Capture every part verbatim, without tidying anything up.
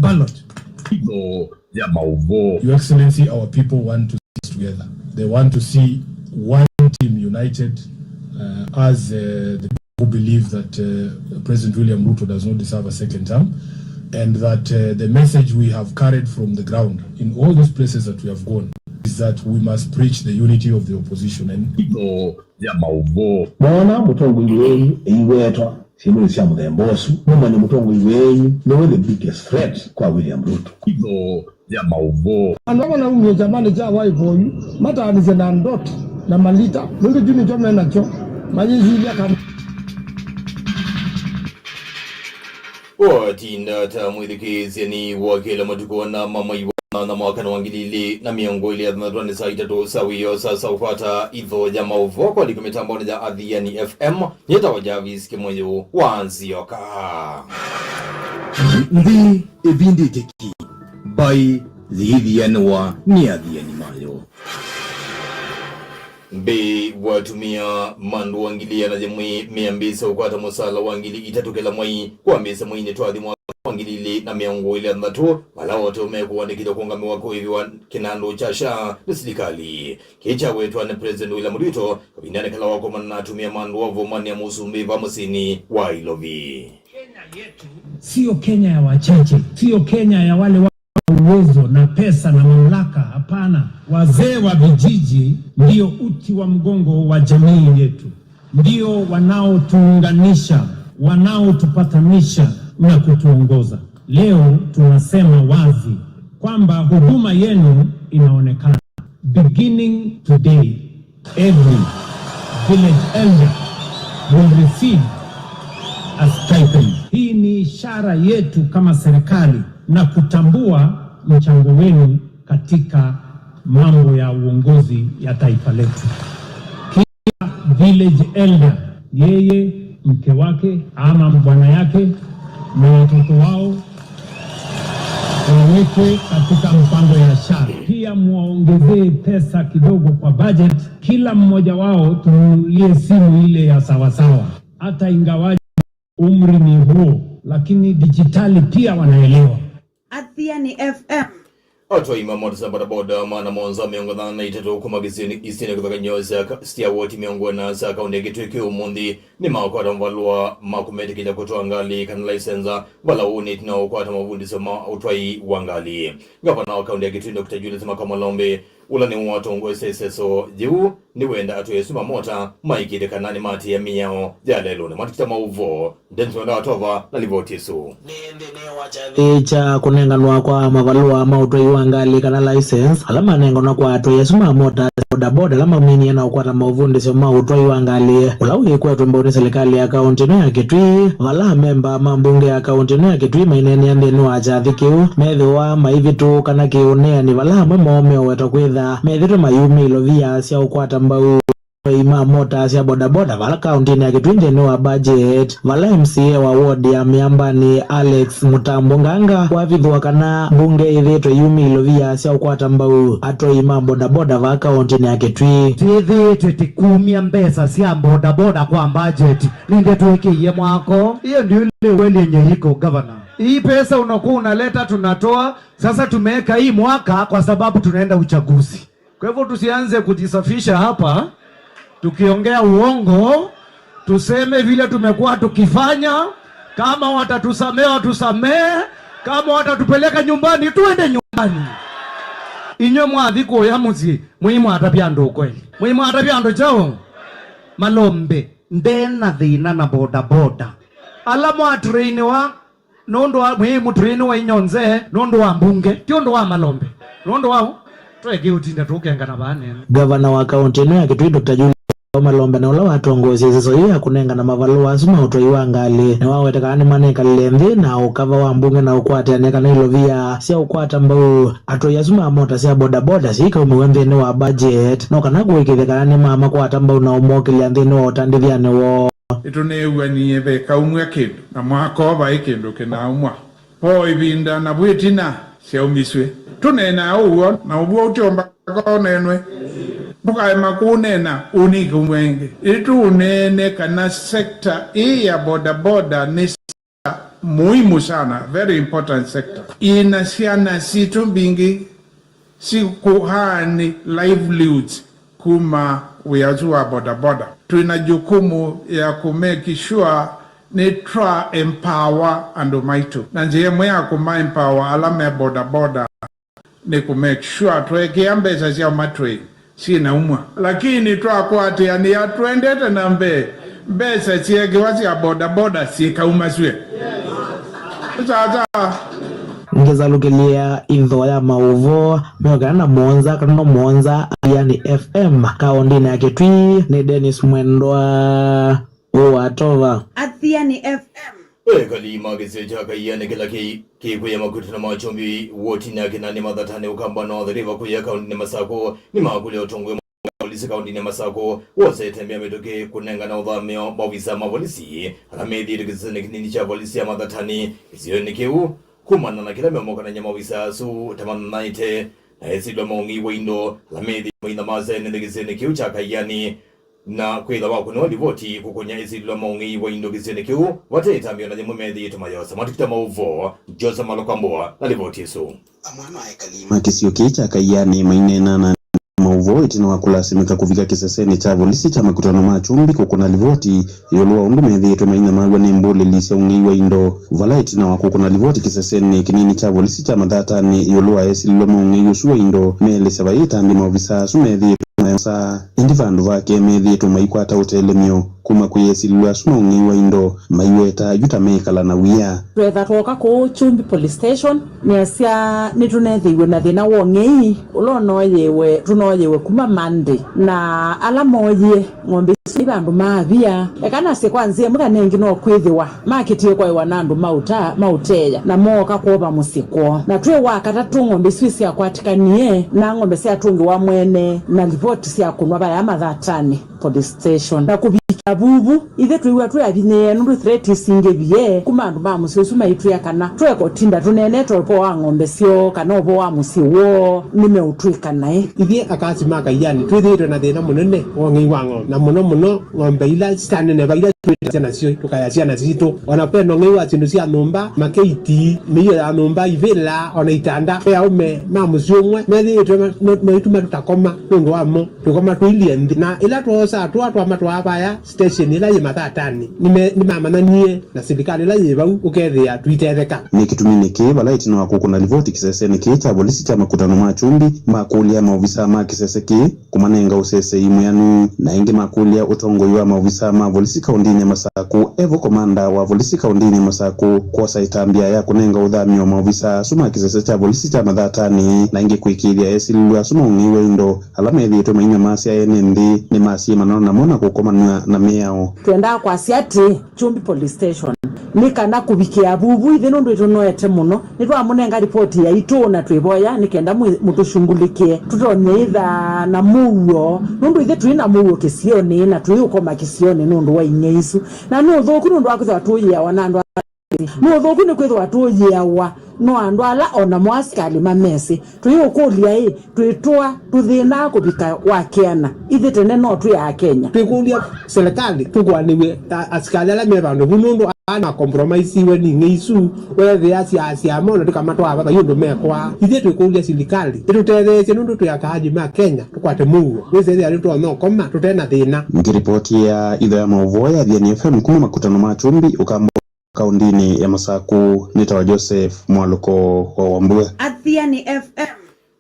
ballot. Itho ya maũvoo. Your Excellency, our people want to see us together. They want to see one team united, uh, as, uh, the people who believe that, uh, President William Ruto does not deserve a second term, and that, uh, the message we have carried from the ground in all those places that we have gone is that we must preach the unity of the opposition and Itho ya maũvoo. Moona mũtongoi wenyu eiwetwa syĩndũnĩ sya mũthemba ũsu, mũmanye mũtongoi wenyu nĩwe the biggest threat kwa William Ruto. Itho ya maũvoo. Andũ amwe naumie kyamanĩ kya Wiper oyu mataanĩsye na Ndot na Malita, nũndũ kyu nĩkyo me nakyo, mayĩyumya kana. Watinda ta mwĩthukĩĩsya nĩ wakĩla matukũ ana ma mwai wa nyanya mwaka wa ngili ilĩ na mĩongo ĩlĩ na thanthatũ nĩ saa itatũ sya wĩoo, sasa ũkwata itho ya maũvoo kwa liku mĩtambonĩ ya Athiani F M. Nyĩtawa Jarvis Kĩmũyũ wa Nzioka. Nthĩ ĩvindĩte ki, mbaĩ yĩithianĩwa nĩ athiani mayo. Mbee wa atumĩa ma andũ wa ngili ĩana yĩmwe meambĩĩsya ũkwata mũsaala wa ngili itatũ kĩla mwai kwambĩĩsya mweinĩ twathi mwaka wa ngili ilĩ na mĩongo ĩlĩ na thanthatũ, vala ote mekũandĩkĩthw'a kũũngamĩwa kũĩvĩwa kĩnandũ kya SHA nĩ silikalĩ. Kĩĩ kyawetwa nĩ President William Ruto kavindanĩ kala wakomana na atumĩa ma andũ wa Vomani ya Mũsumbĩ va mũsyĩnĩ wa Ilovi. Kenya yetu sio Kenya ya wachache, sio Kenya ya wale wa uwezo na pesa na mamlaka. Hapana, wazee wa vijiji ndio uti wa mgongo wa jamii yetu, ndio wanaotuunganisha, wanaotupatanisha na kutuongoza. Leo tunasema wazi kwamba huduma yenu inaonekana. Beginning today, every village elder will receive a stipend. Hii ni ishara yetu kama serikali na kutambua mchango wenu katika mambo ya uongozi ya taifa letu. Kila village elder, yeye, mke wake ama bwana yake na watoto wao wawekwe katika mpango ya SHA. Pia muwaongezee pesa kidogo kwa budget, kila mmoja wao tumnunulie simu ile ya sawasawa, hata ingawaje umri ni huo, lakini dijitali pia wanaelewa. Athiani F M. Atwai ma mota sya bodaboda maana mũonza mĩongo ĩnana na itatũ kuma kĩsionĩ isinĩ kĩvathũkany'o sya ka-, sya woti mĩongo ĩna sya kaũntĩ ya Kitui kĩ ũmũnthĩ nĩmakwata mavalũa ma kũmetĩkĩlya kũtwaa ngalĩ kana laisenza, vala ũũ nĩ ĩtina wa ũkwata mavundĩsyo ma ũtwai wa ngalĩ. Ngavana wa kaũntĩ ya Kitui, Doctor Julius Makau Malombe, ũla nĩwe watongoesye ĩseso yĩu, nĩwenda atwai asu ma mota maĩkĩĩte kana nĩmaatĩĩa mĩao ya lelũnĩ. Mwandĩki ta maũvoo Dennis Wenda Watova na livoti ĩsu. Nĩ nthĩnĩ wa kyathĩ kya kũnenganwa kwa mavalũa ma ũtwai wa ngalĩ kana license, ala manenganwa kwa atwai asu ma mota sya bodaboda ala mauminie na ũkwata maũvundĩsyo ma ũtwai wa ngalĩ, ũla wĩkwetwe mbau nĩ silikalĩ ya kaũntĩ ĩno ya Kitui, vala amemba ma mbunge ya kaũntĩ ĩno ya Kitui maineenea nthĩnĩ wa kyathĩ kĩu, methĩwa maivĩtũũkana kĩũneeni, vala amwe moo meũwetwa kwĩtha methĩtwe mayumya ilovia sya ũkwata mbau. Atwai ma mota sya bodaboda vala kaũntĩnĩ ya Kitui nthĩnĩ wa budget, vala M C A wa ward ya Mĩambanĩ Alex Mũtambo Nganga wavithũa kana mbunge ĩthĩĩtwe yumya ilovia sya ũkwata mbau atwai ma bodaboda vaa kaũntĩnĩ ya Kitui. Twĩthĩĩtwe tĩkumya mbesa sya bodaboda kwa budget, nĩndĩ twĩkĩie mwako. Hiyo ndio ile ukweli yenye iko, Governor. Hii pesa unakuwa unaleta, tunatoa, sasa tumeweka hii mwaka kwa sababu tunaenda uchaguzi. Kwa hivyo tusianze kujisafisha hapa, tukiongea uongo, tuseme vile tumekuwa tukifanya. Kama watatusamehe, watusamehe. Kama watatupeleka nyumbani, tuende nyumbani. Inywe mwathi kũya mũsyĩ, mwĩimwatavya andũ ũkweli. Mwĩimwatavya andũ kyaũ? Malombe, ndena thĩna na bodaboda. Ala mwatrainiwa nũndũ wa mwĩĩ mũtũĩ nĩ wa inyonthe, nũndũ wa mbunge, ti ũndũ wa Malombe, nũndũ wa ũ? Tweke ũtinda tũkengana vaa nene. Gavana wa kaũntĩ ĩno ya Kitui, Doctor Julius Malombe, na ũla watongoesye ĩseso yĩu ya kũnengana mavalũa asu ma ũtwai wa ngalĩ, nĩwaweta kana nĩmanekalile nthĩ na ũkava wa mbunge na ũkwatĩanĩa kana ilovia sya ũkwata mbau atwai asu ma mota sya bodaboda syĩikaumĩw'a nthĩnĩ wa budget, no kana kũĩkĩĩthya kana nĩmamakwata mbau na ũmokĩlya nthĩnĩ wa ũtandĩthyanĩ woo. Nĩtũneew'anie vekaumw'a kĩndũ, na mwaka ũũ vaĩ kĩndũ kĩnaaumwa. Vo ĩvinda, na vu ĩtina syaumisw'e. Tũneenaa ũw'o, na ũw'o ũtyo mbaka ũneenwe. Ndũkaema kũũneena, ũnĩkaumw'a ĩngĩ. Ĩndĩ tũũneene kana sekta ĩĩ ya bodaboda nĩ sa Muhimu sana, very important sector. Ina syana sitũ mbingĩ sikuearn livelihoods kuma wĩa ũsu wa bodaboda. Twĩna jukumu ya kũ make sure nĩtwa empower andũ maitũ. Na nzĩa ĩmwe ya kũma empower ala me bodaboda nĩ kũ make sure tweekĩa mbesa syao matwei syĩnaumwa. Lakini twakwatĩanĩa twendete na mbee, mbesa syeekĩwa sya bodaboda syĩkauma syĩ. Sasa. Ngĩsalukĩlya itho ya maũvoo mĩongo ĩna na mũonza katono mũonza Athiani F M kaũndĩnĩ ya Kitui nĩ Dennis Mwendwa. Ũũ watova. Athiani F M. Ekali ma kĩsio kya Kaiani kĩla kĩ kĩkwĩa makutano ma Kyumbi wotinĩ ya Kinani Mathatani Ukamba North River kũya kaũndĩnĩ Masakũ nĩmakũlya ũtongoi mwa polisi kaũndĩnĩ Masakũ wosete mbĩa mĩtũkĩ kũnengana ũthamĩo maovisa ma polisi ala methĩĩtwe kĩsesenĩ kĩnini kya polisi ya Mathatani kĩsionĩ kĩu kumana na kĩla memokanany'a maovisa asu ta mathanaĩte na esĩlwa ma ũng'ei wa indo ala methĩĩtwe maithamasya ene nthĩ kĩsesenĩ kĩu kya Kaiani. Na kwĩtha wakũnĩwa livoti kũkũnya ĩsilĩlwa ma ũng'ei wa indo kĩsionĩ kĩu vate ĩtambya o na yĩmwe methĩĩtwe mayosa. Matukita maũvoo Jose Malokambũa na livoti ĩsu. Amwe ma ekali ma kĩsio kĩĩ kya Kaiani maineena na andĩki ma maũvoo ĩtina wa kũlasimĩka kũvika kĩsesenĩ kya volisi kya makutano ma Kyumbi kũkũna livoti ĩũlũ wa ũndũ methĩĩtwe mainamaw'a nĩ mbũlĩli sya ũng'ei wa indo. Vala ĩtina wa kũkũna livoti kĩsesenĩ kĩnini kya volisi kya Mathatani ĩũlũ wa esilĩlwa ma ũng'ei ũsu wa indo, meelesya vai ĩtambya maovisa asu methĩĩtwe mayosa. Ĩndĩ vandũ vake methĩĩtwe maikwata ũtelemyo kuma kwĩ esilĩlwa asu ma ũng'ei wa indo, maiweta yu ta meĩkala na wia. Twetha twooka kũũ Kyumbi Police Station, nĩasya nĩtũnethĩiwe na thĩna wa ũng'ei ũla ũnoyeewe, tũnoyeewe kuma Monday, na ala mooyie ng'ombe isu nĩ vandũ maavia. Eka nasye kwa nzĩa ĩmwe kana ĩngĩ no kwĩthĩwa makĩtie kwaĩwa na andũ ma ũta-, ma ũteea, na mooka kwova mũsyĩ kwoo. Na twĩ wa katatũ ng'ombe isu syakwatĩkanie na ng'ombe syatũngĩwa mwene na livoti sya kũnwa vaya Mathatanĩ Police Station. Na kũvikĩa vuvu, ithyĩ twĩw'a twĩ avinyĩĩe nũndũ threat isingĩvie kuma andũ ma mũsyĩ ũsu maitwĩa kana tũeka ũtinda tũneenete ũvoo wa ng'ombe syoo kana ũvoo wa mũsyĩ woo nĩmeũtwĩka naĩ. Ithyĩ akasi ma Kaiani twĩthĩĩtwe na thĩna mũnene wa ũng'ei wa ng'ombe, na mũno mũno ng'ombe ila sitaneneva ila twĩtasya nasyo tũkaya syana sitũ. O na ve na ũng'ei wa syĩndũ sya nyũmba, makeiti, mĩio ya nyũmba, ivĩla, o na itanda. Ve aũme ma mũsyĩ ũmwe methĩĩtwe ma-, ma-, maituma tũtakoma nũndũ wa mo, tũkoma tũilyĩ nthĩ. Na ĩla twoosaa tũa twamatwaa vaya sitesheni ĩla yĩ Mathatanĩ, nĩme-, nĩmamanyanie na silikalĩ ĩla yĩ vau, ũkethĩa tũitetheka. Nĩ kĩtuminĩ kĩĩ, vala ĩtina wa kũkũna livoti kĩsesenĩ kĩĩ kya volisi kya makutano ma Kyumbi, makũlya maovisa ma kĩsese kĩĩ kũmanenga ũsesei mwĩanu, na ĩngĩ makũlya ũtongoi wa maovisa ma volisi kaũndĩnĩ ya Masakũ, evo komanda wa volisi kaũndĩnĩ ya Masakũ kwosa ĩtambya ya kũnenga ũthamyo maovisa asu ma kĩsese kya volisi kya Mathatanĩ, na ĩngĩ kũĩkĩĩthya esilĩlwa asu ma ũng'ei wa indo ala methĩĩtwe mainyamasya ene nthĩ nĩmasie manano namo na kũkomanw'a na mĩao. Twendaa kwasya atĩĩ, Kyumbi Police Station, nĩ kana kũvikĩa vuvu ithyĩ nũndũ ĩtũnoete mũno, nĩtwamũnenga ripoti yaitũ na twĩvoya nĩ kenda mwĩ-, mũtũshungulĩkĩe tũtonye ĩtha na mũuo, nũndũ ithyĩ tũi na mũuo kĩsionĩ na tũi ũkoma kĩsionĩ nũndũ wa ing'ei isu. Na nĩ ũthũku nũndũ wa kwĩthĩwa tũyĩawa na andũ a Nĩ ũthũku nĩ kwĩthĩwa tũyĩawa no andũ ala o namo asikalĩ mamesĩ. Tũyĩũkũlya-ĩ, twĩtũa tũthĩnaa kũvika wa kĩana? Ithyĩ tene no twĩ Akenya. Twĩkũlya silikalĩ tũkũanĩw'e ta asikalĩ ala me vandũ vu, nũndũ aa nĩmakompromaisiwe nĩ ing'ei isu, weethĩa syaasya mona tũkamatwaa vava, yu ũndũ mekwaa. Ithyĩ twĩkũlya silikalĩ ĩtũtetheesye, nũndũ twĩ akaaji ma Kenya tũkwate mũuo, wĩsethĩa nĩtwonya ũkoma tũte na thĩna. Ngĩripotĩa itho ya maũvoo ya Athiani F M kuma makutano ma Kyumbi, Ukamba kaũndĩnĩ ya Masakũ nĩtawa Joseph Mwalũko wa Wambua. Athiani F M.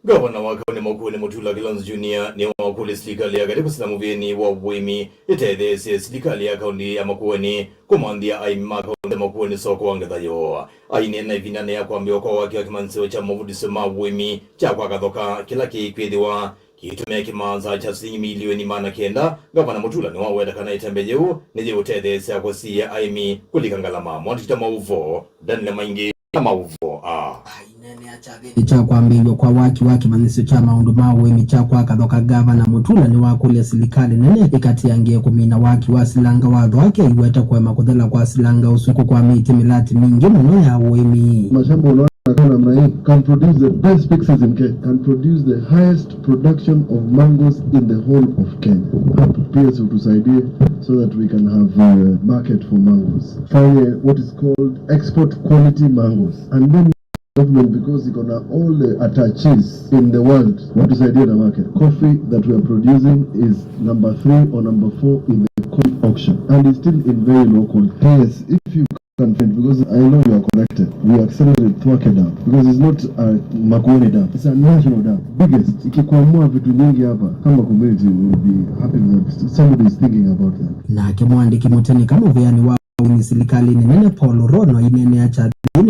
Ngavana wa kaũntĩ Makueni Mutula Kilonzo Junior nĩwakũlya silikalĩ ya katĩ kũsila mũvĩanĩ wa ũĩmi ĩtetheesye silikalĩ ya kaũntĩ ya Makueni kũmanthĩa aĩmi ma kaũntĩ ya Makueni soko wa ngetha yoo. Aineena ĩvindanĩ ya kwambĩĩwa kwa waki wa kĩmanyĩsyo kya mavundĩsyo ma ũĩmi kya kwa Kathoka kĩla kĩikwĩthĩwa kĩitũmĩa kĩmanza kya silingi milioni maana kenda, Ngavana Mutula nĩwaweta kana ĩtambya yĩu nĩyĩũtetheesya kũsiĩĩa aĩmi kũlika ngalama. Mwandĩki ta maũvoo Daniel Maingi na maũvoo aa. Aineenea kyathĩnĩ kya kwambĩĩw'a kwa waki wa kĩmanyĩsyo kya maũndũ ma ũĩmi kya kwa Kathoka, Ngavana Mutula nĩwakũlya silikalĩ nene ĩkatĩangĩe kũmina waki wa silanga wa Thwake, aiweta kũema kũthela kwa silanga ũsu kũkwamĩtye mĩlatĩ mingĩ mũno ya ũĩmi. Masembo Kama namna hii can produce the best species in Kenya, can produce the highest production of mangoes in the whole of Kenya. Hapo pia si utusaidie so that we can have a market for mangoes. Fanye what is called export quality mangoes. And then government, because iko na all the attaches in the world, watusaidie na market. Coffee that we are producing is number three or number four in the coffee auction and is still in very low quality. Yes, if you can find, because I know you are connected. We accelerated Thwake Dam because it's not a Makueni dam, it's a national dam, biggest. Ikikwamua vitu nyingi hapa, kama community will be happy that somebody is thinking about that. Nake mwandĩki mũteni ka mũvĩanĩ wa ũĩmi silikalĩnĩ nene Paul Rono aineenea kyathĩnĩ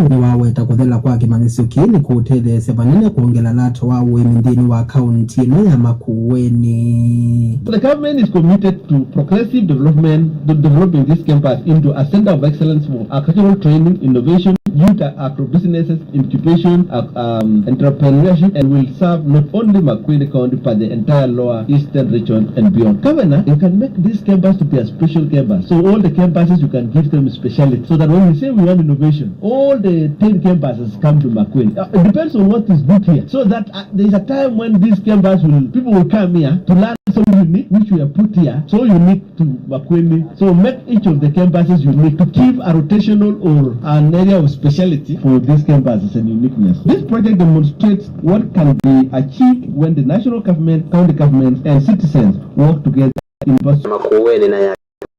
nĩwaweta kũthela kwa kĩmanyĩsyo kĩĩ nĩkũũtetheesya vanene kwongela lato wa ũĩmi nthĩnĩ wa kaunti ĩno ya Makueni. The government is committed to progressive development, to developing this campus into a center of excellence for agricultural training, innovation, youth agribusinesses, incubation, uh, um, entrepreneurship, and will serve not only Makueni County but the entire Lower Eastern region and beyond. Governor, you can make this campus to be a special campus. So all the campuses, you can give them speciality. So that when we say we want innovation, all the ten campuses come to Makueni. Uh, it depends on what is good here. So that, uh, there is a time when this campus will, people will come here to learn something unique, which we have put here. So unique to Makueni. So make each of the campuses unique to give a rotational or an area of speciality for these campuses and uniqueness. This project demonstrates what can be achieved when the national government, county governments, and citizens work together in pursuit. Makueni na ya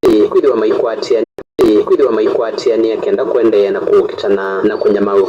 ĩ kwĩthĩwa maikwatĩanĩa, ĩ kwĩthĩwa maikwatĩanĩa kenda kũendeea na kũkitana na kũnyamaũ.